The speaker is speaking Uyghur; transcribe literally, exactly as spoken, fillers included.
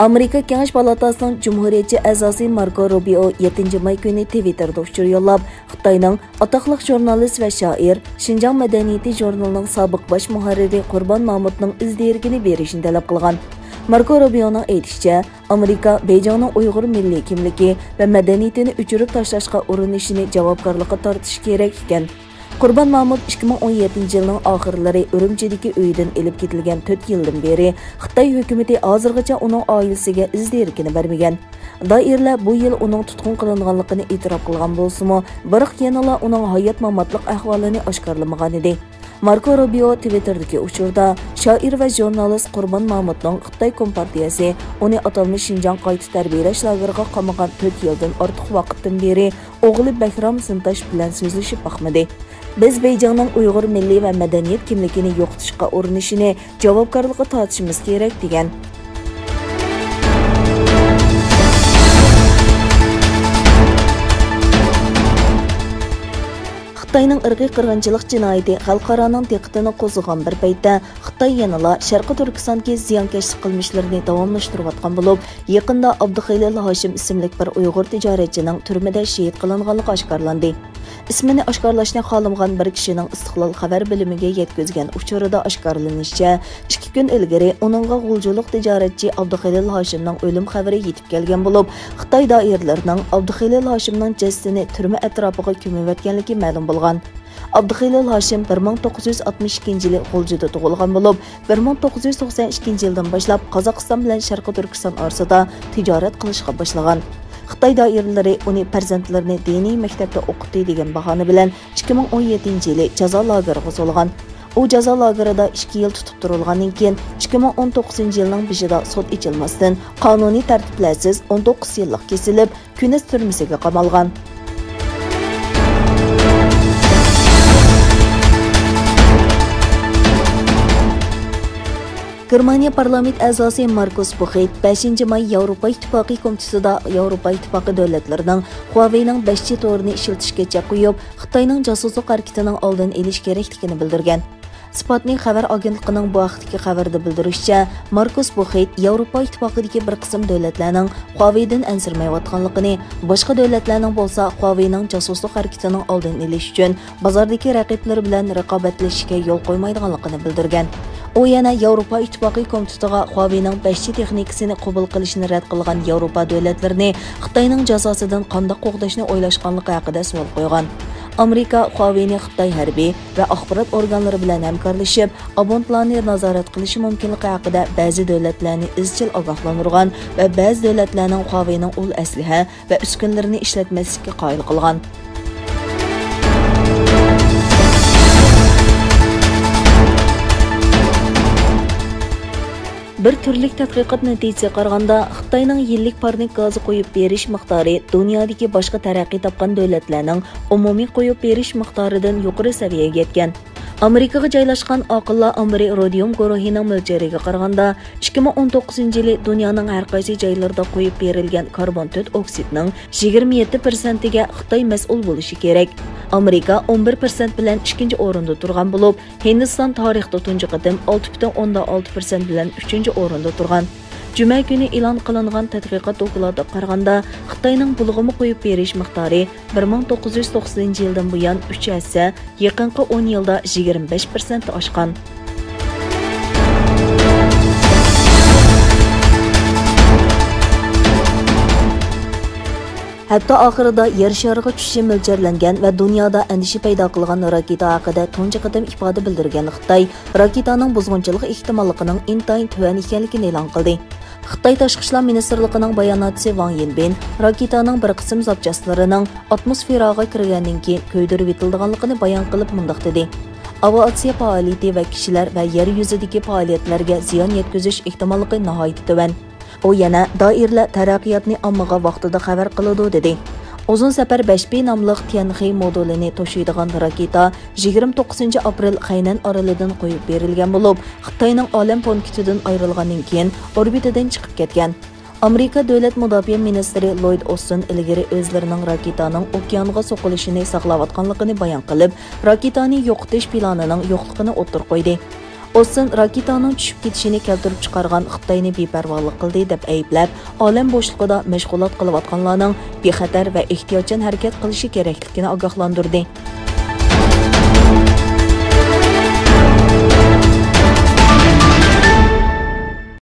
ئامېرىكا كېڭەش پالاتاسىنىڭ جۇمھۇرىيەتچى ئەزاسى ماركو روبىئو يەتتىنچى ماي كۈنى تىۋىتتېردا ئۇچۇر يوللاپ، خىتاينىڭ ئاتاقلىق ژۇرنالىست ۋە شائىر، شىنجاڭ مەدەنىيىتى ژۇرنىلىنىڭ سابىق باش مۇھەررىرى قۇربان مامۇتنىڭ ئىز دېرىكىنى بېرىشىنى تەلەپ قىلغان. ماركو روبىئونىڭ ئېيتىشىچە، ئامېرىكا بېيجىڭنىڭ ئۇيغۇر مىللىي كىملىكى ۋە مەدەنىيىتىنى ئۆچۈرۈپ تاشلاشقا ئۇرۇنۇشىنى جاۋابكارلىققا تارتىشى كېرەك ئىكەن. قۇربان مامۇت ئىككى مىڭ ئون يەتتىنچى يىلنىڭ ئاخىرلىرى ئۈرۈمچىدىكى ئۆيىدىن ئېلىپ كېتىلگەن تۆت يىلدىن بېرى خىتاي ھۆكۈمىتى ھازىرغىچە ئۇنىڭ ئائىلىسىگە ئىز دېرىكىنى بەرمىگەن. دائىرىلەر بۇ يىل ئۇنىڭ تۇتقۇن قىلىنغانلىقىنى ئېتىراپ قىلغان بولسىمۇ، بىراق يەنىلا ئۇنىڭ ھايات-ماماتلىق ئەھۋالىنى ئاشكارىلىمىغانىدى. ماركو روبىئو تىۋىتتېردىكى ئۇچۇردا، شائىر ۋە ژۇرنالىست قۇربان مامۇتنىڭ خىتاي كومپارتىيەسى ئۇنى ئاتالمىش شىنجاڭ قايتا تەربىيەلەش لاگېرىغا قامىغان تۆت يىلدىن ئارتۇق ۋاقىتتىن بېرى ئوغلى بەھرام زىنتاش بىلەن سۆزلىشىپ باقمىدى. بىز بېيجىڭنىڭ ئۇيغۇر مىللىي ۋە مەدەنىيەت كىملىكىنى يوقىتىشقا ئۇرۇنۇشىنى جاۋابكارلىققا تارتىشىمىز كېرەك، دېگەن. خىتاينىڭ ئىرقىي قىرغىنچىلىق جىنايىتى خەلقئارانىڭ دىققىتىنى قوزغىغان بىر پەيتتە، خىتاي يەنىلا شەرقىي تۈركىستاندىكى زىيانكەشلىك قىلمىشلىرىنى داۋاملاشتۇرۇۋاتقان بولۇپ، يېقىندا ئابدۇخېلىل ھاشىم ئىسىملىك بىر ئۇيغۇر تىجارەتچىنىڭ تۈرمىدە شېھىت قىلىنغانلىقى ئاشكارىلاندى. ئىسمىنى ئاشكارىلاشنى خالىمىغان بىر كىشىنىڭ ئىستىقلال خەۋەر بۆلۈمىگە يەتكۈزگەن ئۇچۇرىدا ئاشكارىلىنىشىچە، ئىككى كۈن ئىلگىرى ئۇنىڭغا غۇلجىلىق تىجارەتچى ئابدۇخېلىل ھاشىمنىڭ ئۆلۈم خەۋىرى يېتىپ كەلگەن بولۇپ، خىتاي دائىرىلىرىنىڭ ئابدۇخېلىل ھاشىمنىڭ جەسىتىنى تۈرمە ئەتراپىغا كۆمۈۋەتكەنلىكى مەلۇم بولغان. ئابدۇخېلىل ھاشىم بىر مىڭ توققۇز يۈز ئاتمىش ئىككىنچى يىلى غۇلجىدا تۇغۇلغان بولۇپ، بىر مىڭ توققۇز يۈز توقسان ئىككىنچى يىلدىن باشلاپ قازاقىستان بىلەن شەرقىي تۈركىستان ئارىسىدا تىجارەت قىلىشقا باشلىغان. خىتاي دائىرىلىرى ئۇنى پەرزەنتلىرىنى دىنىي مەكتەپتە ئوقۇتتى دېگەن باھانە بىلەن ئىككى مىڭ ئون يەتتىنچى يىلى جازا لاگېرىغا سولىغان. ئۇ جازا لاگېرىدا ئىككى يىل تۇتۇپ تۇرۇلغاندىن كېيىن، ئىككى مىڭ ئون توققۇزىنچى يىلنىڭ بېشىدا سوت ئېچىلماستىن، قانۇنىي تەرتىپلەرسىز ئون توققۇز يىللىق كېسىلىپ، كۈنەس تۈرمىسىگە قامالغان. گېرمانىيە پارلامېنت ئەزاسى ماركۇس بۇخېيت بەشىنچى ماي ياۋروپا ئىتتىپاقى كومىتېتىدا ياۋروپا ئىتتىپاقى دۆلەتلىرىنىڭ خۇاۋېينىڭ بەش جى تورىنى ئىشلىتىشكە چەك قويۇپ، خىتاينىڭ جاسۇسلۇق ھەرىكىتىنىڭ ئالدىنى ئېلىش كېرەكلىكىنى بىلدۈرگەن. سپۇتنىك خەۋەر ئاگېنتلىقىنىڭ بۇ ھەقتىكى خەۋىرىدە بىلدۈرۈشىچە، ماركۇس بۇخېيت ياۋروپا ئىتتىپاقىدىكى بىر قىسىم دۆلەتلەرنىڭ خۇاۋېيدىن ئەنسىرىمەيۋاتقانلىقىنى، باشقا دۆلەتلەرنىڭ بولسا خۇاۋېينىڭ جاسۇسلۇق ھەرىكىتىنىڭ ئالدىنى ئېلىش ئۈچۈن بازاردىكى رەقىبلىرى بىلەن رىقابەتلىشىشكە يول قويمايدىغانلىقىنى بىلدۈرگەن. ئۇ يەنە ياۋروپا ئىتتىپاقى كومىتېتىغا خۇاۋېينىڭ بەش جى تېخنىكىسىنى قوبۇل قىلىشىنى رەت قىلغان ياۋروپا دۆلەتلىرىنى خىتاينىڭ جازاسىدىن قانداق قوغداشنى ئويلاشقانلىقى ھەققىدە سوئال قويغان. ئامېرىكا خۇاۋېينى خىتاي ھەربىي ۋە ئاخبارات ئورگانلىرى بىلەن ھەمكارلىشىپ، ئابونتلارنى نازارەت قىلىشى مۇمكىنلىقى ھەققىدە بەزى دۆلەتلەرنى ئىزچىل ئاگاھلاندۇرغان ۋە بەزى دۆلەتلەرنىڭ خۇاۋېينىڭ ئۇل ئەسلىھە ۋە ئۈسكۈنىلىرىنى ئىشلەتمەسلىككە قايىل قىلغان. بىر تۈرلۈك تەتقىقات نەتىجىسىگە قارىغاندا، خىتاينىڭ يىللىك پارنىك گازى قويۇپ بېرىش مىقدارى دۇنيادىكى باشقا تەرەققىي تاپقان دۆلەتلەرنىڭ ئومۇمىي قويۇپ بېرىش مىقدارىدىن يۇقىرى سەۋىيەگە يەتكەن. ئامېرىكىغا جايلاشقان ئاقىللار ئامبىرى رودىيۇم گۇرۇھىنىڭ مۆلچەرلىرىگە قارىغاندا، ئىككى مىڭ ئون توققۇزىنچى يىلى دۇنيانىڭ ھەر قايسى جايلىرىدا قويۇپ بېرىلگەن كاربون تۆت ئوكسىدنىڭ يىگىرمە يەتتە پىرسەنتىگە خىتاي مەسئۇل بولۇشى كېرەك. ئامېرىكا ئون بىر پىرسەنت بىلەن ئىككىنچى ئورۇندا تۇرغان بولۇپ، ھىندىستان تارىختا تۇنجى قېتىم ئالتە پۈتۈن ئوندىن ئالتە پىرسەنت بىلەن ئۈچىنچى ئورۇندا تۇرغان. جۈمە كۈنى ئېلان قىلىنغان تەتقىقات دوكلاتىغا قارىغاندا، خىتاينىڭ بۇلغىما قويۇپ بېرىش مىقدارى بىر مىڭ توققۇز يۈز توقسىنىنچى يىلدىن بۇيان ئۈچ ھەسسە، يېقىنقى ئون يىلدا يىگىرمە بەش پىرسەنت ئاشقان. ھەپتە ئاخىرىدا يەر شارىغا چۈشۈشى مۆلچەرلەنگەن ۋە دۇنيادا ئەندىشە پەيدا قىلغان راكېتا ھەققىدە تۇنجى قېتىم ئىپادە بىلدۈرگەن خىتاي، راكېتانىڭ بۇزغۇنچىلىق ئېھتىماللىقىنىڭ ئىنتايىن تۆۋەن ئىكەنلىكىنى ئېلان قىلدى. خىتاي تاشقى ئىشلار مىنىستىرلىقىنىڭ باياناتچىسى ۋاڭ يىنبىن راكېتانىڭ بىر قىسىم زاپچاسلىرىنىڭ ئاتموسفېراغا كىرگەندىن كېيىن كۆيدۈرۈۋېتىلىدىغانلىقىنى بايان قىلىپ مۇنداق دېدى: ئاۋىئاتسىيە پائالىيىتى ۋە كىشىلەر ۋە يەر يۈزىدىكى پائالىيەتلەرگە زىيان يەتكۈزۈش ئېھتىماللىقى ناھايىتى تۆۋەن. ئۇ يەنە دائىرىلەر تەرەققىياتنى ئاممىغا ۋاقتىدا خەۋەر قىلىدۇ، دېدى. ئۇزۇن سەپەر بەش بى ناملىق تيەنخې مودۇلىنى توشۇيدىغان راكېتا يىگىرمە توققۇزىنچى ئاپرېل خەينەن ئارىلىدىن قويۇپ بېرىلگەن بولۇپ، خىتاينىڭ ئالەم پونكىتىدىن ئايرىلغاندىن كېيىن ئوربىتىدىن چىقىپ كەتكەن. ئامېرىكا دۆلەت مۇداپىئە مىنىستىرى لويد ئوستىن ئىلگىرى ئۆزلىرىنىڭ راكېتانىڭ ئوكيانغا سوقۇلۇشىنى ساقلاۋاتقانلىقىنى بايان قىلىپ، راكېتانى يوقىتىش پىلانىنىڭ يوقلۇقىنى ئوتتۇرىغا قويدى. ئوستىن راكېتانىڭ چۈشۈپ كېتىشىنى كەلتۈرۈپ چىقارغان خىتاينى بىپەرۋالىق قىلدى دەپ ئەيىبلەپ، ئالەم بوشلۇقىدا مەشغۇلات قىلىۋاتقانلارنىڭ بىخەتەر ۋە ئېھتىياتچان ھەرىكەت قىلىشى كېرەكلىكىنى ئاگاھلاندۇردى.